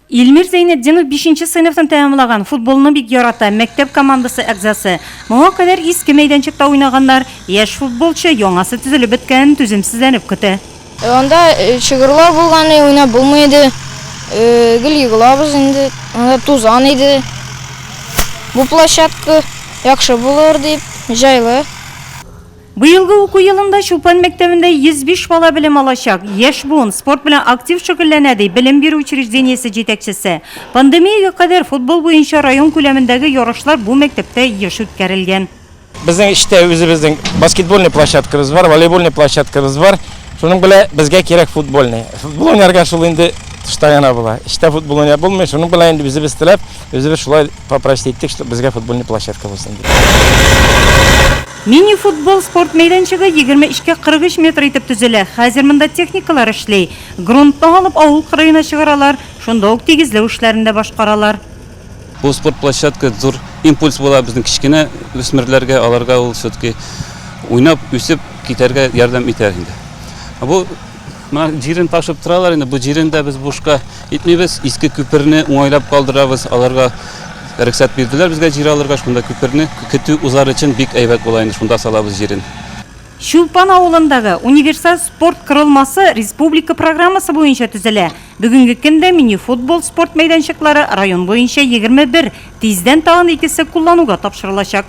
Илмир Зәйнетдинов бишенче сыйныфны тәмамлаган, футболны бик ярата, мәктәп командасы әгъзасы. Моңа кадәр иске мәйданчыкта уйнаганнар. Яшь футболчы яңасы төзелеп беткәнен түземсезләнеп көтә. Анда чыгырлар булган, уйнап булмый иде. Гел егылабыз инде. Анда тузан иде. Бу площадка яхшы булыр дип, җайлы. Быелгы уку елында Чулпан мәктәбендә 105 бала белем алачак. Яшь буын спорт белән актив шөгыльләнә, ди белем бирү учреждениесе җитәкчесе. Пандемиягә кадәр футбол буенча район күләмендәге ярышлар бу мәктәптә еш үткәрелгән. Безнең эчтә үзебезнең баскетбольный площадкабыз бар, волейбольный площадкабыз бар. Шуның белән безгә кирәк футбольный. Футбол уйнарга шул инде тышта гына була. Эчтә футбол уйнап булмый. Шуның белән инде үзебез теләп, үзебез шулай попросить иттек, что безгә футбольный площадка булсын дип. Мини-футбол спорт мәйданчыгы 23 кә 43 метр итеп төзелә. Хәзер монда техникалар эшли. Грунтны алып авыл кырыена чыгаралар, шунда ук тигезләү эшләрен дә башкаралар. Бу спорт площадка зур импульс була безнең кечкенә үсмерләргә, аларга ул все-таки уйнап, үсеп китәргә ярдәм итәр инде. Бу менә җирен ташып торалар инде, бу җирен дә без бушка итмибез, иске күперне уңайлап калдырабыз, аларга рөхсәт бирделәр безгә җир алырга, шунда күперне көтү узар өчен бик әйбәт була инде, шунда салабыз җирен. Чулпан авылындагы универсаль спорт корылмасы республика программасы буенча төзелә. Бүгенге көндә мини-футбол спорт мәйданчыклары район буенча 21, тиздән тагын икесе куллануга тапшырылачак.